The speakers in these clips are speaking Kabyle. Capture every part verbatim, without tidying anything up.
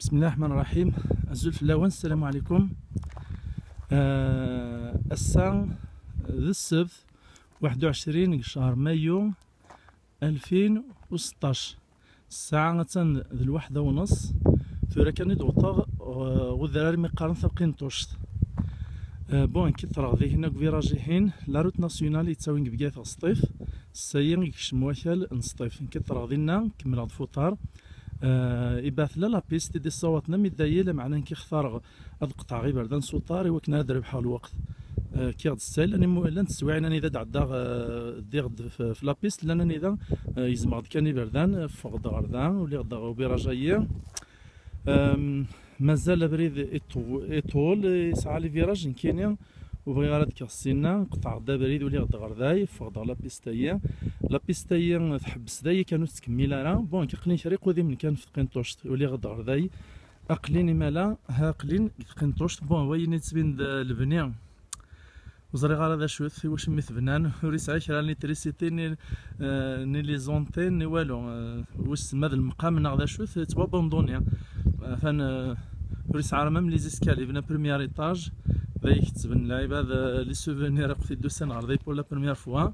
بسم الله الرحمن الرحيم. Azul fell-awen, السلام عليكم. آه، ass-a d ssebt, واحد وعشرين deg ccher mayu ألفين وستطاش. Ssaɛa attan d lwaḥda u nneṣ. Tura kan i d-wwḍeɣ, uh, udrar mi qqaren taqinṭuct. Uh, bon, nekk ttreɣ dihin deg viraj-ihin, la route nationale yettawin deg Bgayet ɣer Sṭif. Ssa-yi i yekcem wakal n Sṭif. Nekk ttreɣ dinna, kemmleɣ-d f uṭar. Uh, ibat la la piste i d-issawaḍen am idayel, lameɛna nekk xtareɣ ad qeṭɛeɣ iberdan s uṭar i wakken ad rebḥeɣ lweqt. Uh, kkiɣ-d ssay, llan imu-, llant teswiɛin anida d-ɛeddaɣ, uh, ddiɣ-d f, f la piste, llan anida, uh, yezmeɣ-d kan iberdan, ffɣeɣ-d ɣer da, uliɣ-d ɣer ubiraj-ayi. Um, mazal abrid iṭu-, iṭul, yesɛa les virages nekkini, ur bɣiɣ ara ad kkeɣ ssinna, qeṭɛeɣ-d abrid, uliɣ-d ɣer day, ffɣeɣ-d ɣer la piste-ayi. La piste-ayi tḥebbes day kan ur tettkemmil ara. Bon, aql-i kra iqudimen kan f tqinṭuct, uliɣ-d ɣer day. Aql-in imala, ha aql-in deg tqinṭuct. Bon, wayen yettbin-d, eh, lebni. Ur ẓriɣ ara d acu-t, iwacu mi t-bnan. Ur yesɛi kra n litrisiti, ni, eh, ni les antennes, ni walu. Eh, wissen ma d lemqam neɣ d acu-t, yettwabanduni. Atan, eh, ur yesɛi ara même les escaliers. Yebna premier étage, d ay kettben lɛibad, eh, les souvenirs akk t-id-usan ɣer day pour la première fois.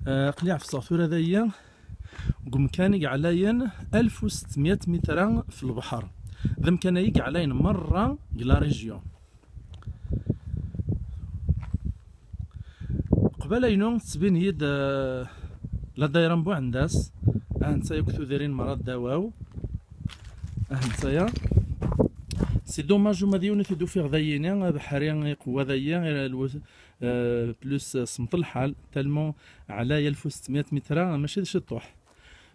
Eh, aql-i ɛefseɣ tura dayi. Deg umkan i yeɛlayen alef u settmya mitra f lebḥer. D amkan-ayi i yeɛlayen merra deg la région. Qbala-inu tettbin-iyi-d, eh, la dayra n Buɛendas. Ahenta yakk tudrin merra ddaw-aw. Ahenta ya. C'est dommage, uma d yiwen i t-id-ufiɣ dayini, abeḥri iqewwa dayi, eh, plus, eh, semmeḍ lḥal, tellement ɛlay alef u settmya mitra, mačči d ciṭuḥ.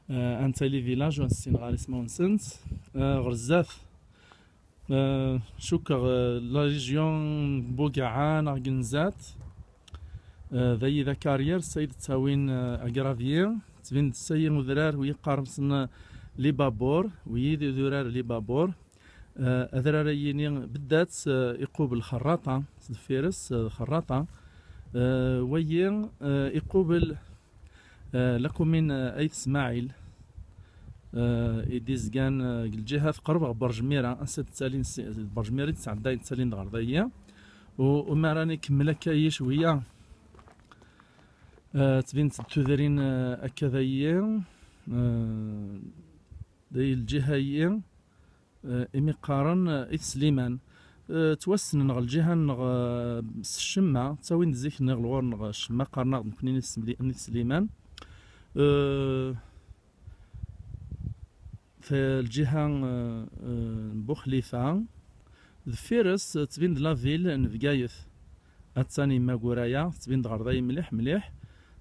Eh, anta les villages, ur nessineɣ ara ismawen-nsent. Eh, ɣer zdat, eh, cukkeɣ, eh, la région n Bugaɛa neɣ Genzat. Eh, d ayida carrière, sayid ttawin, eh, agravier. Ttbin-d sayi udrar wi yeqqaren les babors, wi d udurar les babors. Eh, adrar-ayini beddat, eh, iqubel xerraṭa, s deffir-s, eh, xerraṭa. Eh, wayi, eh, iqubel, eh, la commune, eh, Ayt Smaɛil, eh, i d-izgan, eh, deg lǧiha tqerreb ɣer Berjmira, ansa d-ttalin si, Berjmira i d-sɛeddayen, ttalin-d ɣer dayi. U, u mi ara nkemmel akka-yi cwiya, eh, ttbint-d tudrin, eh, akka dayi, eh, d lǧiha-yi. Eh, imi qqaren, eh, Ayt Sliman. Eh, ttwassnen ɣer lǧiha-nneɣ, eh, s ccemma, ttawin-d zik-nni ɣer ɣur-neɣ ccemma, qqaren-aɣ-d nekkni n Ayt Sliman. Eh, f lǧiha, eh, eh, n Buxlifa, deffir-s, eh, ttbin-d la ville n Bgayet. Attan Yemma Guraya, tettbin-d ɣer dayi mliḥ, mliḥ.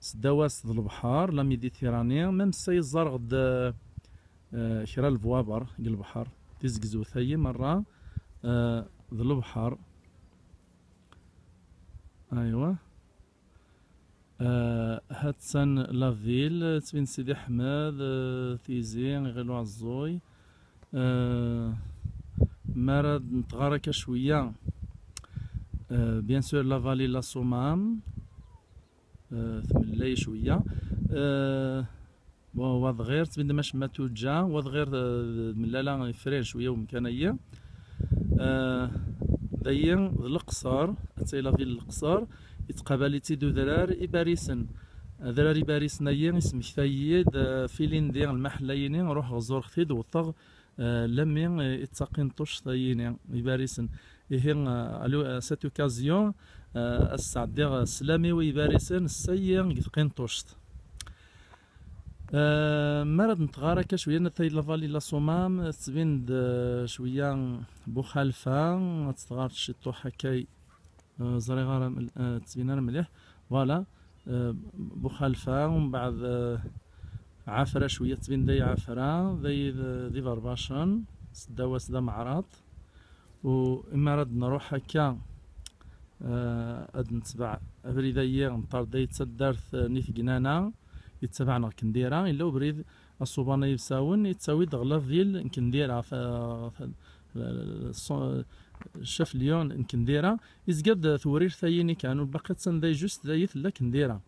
Seddaw-as d lebḥer, la Méditerranée, même sa yeẓẓarɣ-d, eh, eh, kra n lebwaber deg lebḥer. Tizegzewt-ayi merra, eh, d lebḥer. Aywa. Eh, ha-tt-an la ville, ttbin Sidi Ḥmed, eh, Tizi, Iɣil Uɛeẓẓuy. Eh, mi ara d-netɣar akka cwiya, eh, bien sûr, la vallée la Soummam. Eh, tmellay cwiya. Eh, bon, Wadɣir, ttbin-d ma cemma tuǧǧa, Wadɣir, eh, d mellala ifren cwiya umkan-ayi. Eh, dayi d Leqṣer, attay la ville Leqṣer, yettqabal-itt-id udrar Ibarisen. Adrar Ibarisen-ayi, ismekta-yi-d, eh, f ilindi, lmaḥella-yini, ruḥeɣ ẓureɣ-t-id, wwḍeɣ, eh, lami, eh, i d taqinṭuct-ayini, Ibarisen. Ihi, eh, à l'o-, à cette occasion, eh, ad sɛeddiɣ sslam-iw i Ibarisen, ssa-yi deg tqinṭuct. Eh, mi ara d-netɣar akka cwiya, natay la vallée la Soummam, tettbin-d, eh, cwiya Buxalfa, ad tt-tɣar ciṭuḥ akkay. Eh, ẓriɣ ara ml-, eh, ttbin ara mliḥ. Voilà. Eh, Buxalfa, umbeɛd, eh, Ɛafra cwiya, ttbin day Ɛafra, day d, d Iberbacen, seddaw-as d Ameɛraṭ. U imi ara d-nruḥ akka, eh, ad netbeɛ abrid-ayi, nṭar day d taddart, eh, n Itegnan-a, yettabaɛen ɣer Kendira, yella ubrid aṣuban-a yebsawen, yettawi-d ɣer la ville n Kendira, ta-, ta-, so-, chef-lieu n Kendira, izga-d tewrirt-ayini kan, ur baqi attan day juste, dayi tella Kendira.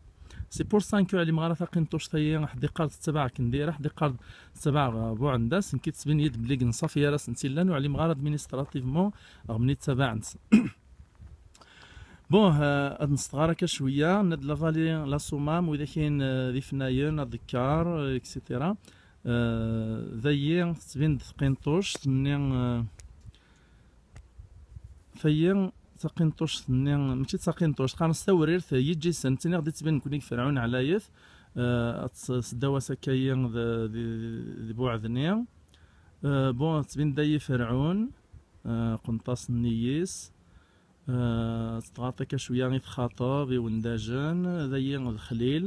C'est pour ça que ur ɛlimeɣ ara taqinṭuct-ayi, ḥedd iqqar-d tettabaɛ Kendira, ḥedd iqqar-d tettabaɛ Buɛendas, nekk yettbin-iyi-d belli deg Nṣaf gar-asent i llan, ur ɛlimeɣ ara administrativement ɣer mni ttabaɛent. Bon, euh, ad nesteɣ ara akka cwiya, nna-d la vallée, la Soummam, widak-in, euh, d ifnayen, adekkar, euh, et cetera. Euh, dayi tettbin-d tqinṭuct-nni, euh, Tayi taqinṭuct-nni, mačči d taqinṭuct, qqaren-as tawrirt Yiǧisen, ttiniɣ-d yettbin nekni deg Ferɛun ɛlayet, eh, ad tt-, seddaw-as akka-yi d, d, d buɛd-nni. Eh, bon, tettbin-d dayi Ferɛun, eh, qenṭas n iyis, eh, tettɣaṭ akka cwiya i txaṭeb, i wendajen, dayi d Xlil.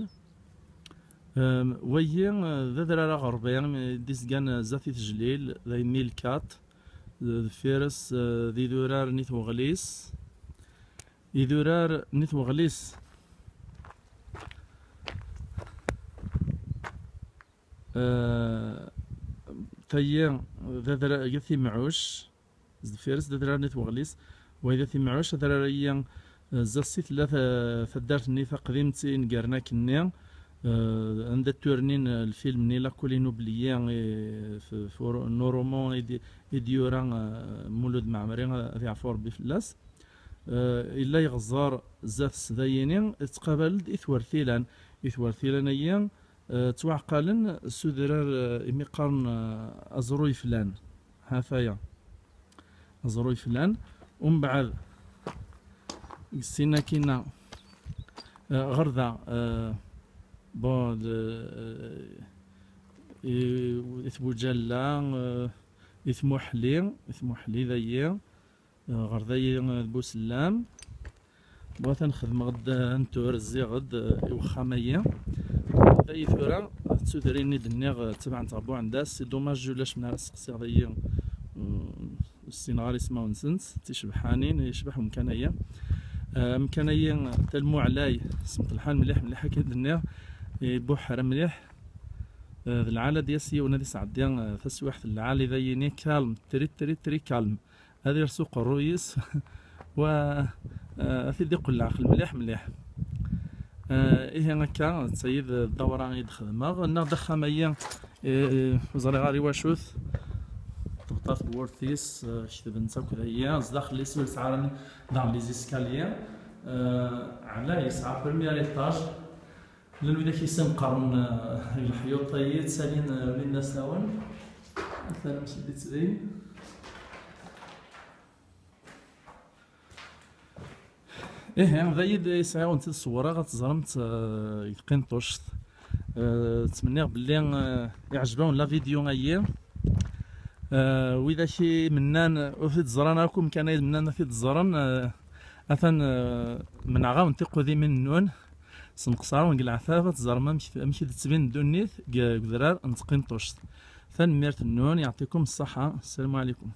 Em, wayi, eh, d adrar aɣerbi, eh, d-izgan, eh, zdat i tejlil, d ayen n ilkaṭ, d-, deffir-s, eh, d idurar n At Weɣlis. Idurar n At Weɣlis. Eh, tayi, d adrar, d At Imɛuc. Sdeffir-s d adrar n At Weɣlis, wayi d At Imɛuc, adrar-ayi, eh, zdat-s i tella ta-, taddart-nni taqdimt i negren akkenni, eh, anda tturnin, eh, lfilm-nni La Colline oubliée, eh, f-, f-, n urumu i d-, i d-yura, eh, Mulud Mɛemmri, eh, ad yeɛfu Rebbi fell-as. Eh, yella yeɣẓer zdat-s dayini, yettqabal-d itwertilan. Itwertilan-ayi, eh, ttwaɛqalen s udrar, eh, imi qqaren, eh, aẓru yeflan. Ha-t-aya. Aẓru yeflan. Umbeɛd, deg sin akkin-a, eh, ɣer da, eh, bon, d, eh, i, i tbujalla, eh, i tmuḥli, i tmuḥli dayi, eh, ɣer dayi, eh, d Busellam. Wa atan xedmeɣ-d, eh, antur, zziɣ-d, eh, i wexxam-ayi. Dayi tura, d tudrin i d-nniɣ, eh, ttabaɛent ɣer Buɛendas. C'est dommage ulac mi ara seqsiɣ dayi, mm, ur ssineɣ ara ismawen-nsent, d ticebḥanin, yecbeḥ umkan-ayi. Eh, amkan-ayi, Talmuɛlay, smeṭ lḥal mliḥ, mliḥ akken i d-nniɣ, ibuḥer mliḥ. Eh, d lɛal ad d-yas yiwen ad isɛeddi, eh, taswiḥt n lɛali dayini, calme, très, très, très calme. Ad irsu uqerruy-is, wa, eh, ad t-id-iqqel leɛqel mliḥ, mliḥ. Eh, ihi akka, d tayi d ddawra i d-xedmeɣ. Nniɣ-d axxam-ayi, eh, ur ẓriɣ ara i wacu-t. Tebṭa tewwurt-is, eh, ketben-tt akk dayi. Zdaxel-is ur yesɛi ara daɣen les escaliers. Eh, ɛla yesɛa premier étage. Llan widak i sen-qqaren, eh, leḥyuṭ-ayi, ttalin, eh, ulin d asawen. Atan amek i d-ittbin. Ihi, d ayid yesɛiɣ ur tent-id-ṣewwreɣ, ad teẓremt, eh, deg tqinṭuct. Eh, ttmenniɣ belli, eh, iɛjeb-awen la vidéo-ayi. Eh, widak i mennan ur t-id-ẓran akk, umkan ay d-mennan ad t-id-ẓren, eh, atan, eh, menɛeɣ-awen tiqudimin-nnun, senqseɣ-awen deg leɛtab, ad teẓrem amek, amek i d-tettbin ddunit deg, deg udrar n tqinṭuct. Tanemmirt-nnun, yeɛṭikum ṣṣaḥa, ssalamu ɛlikum.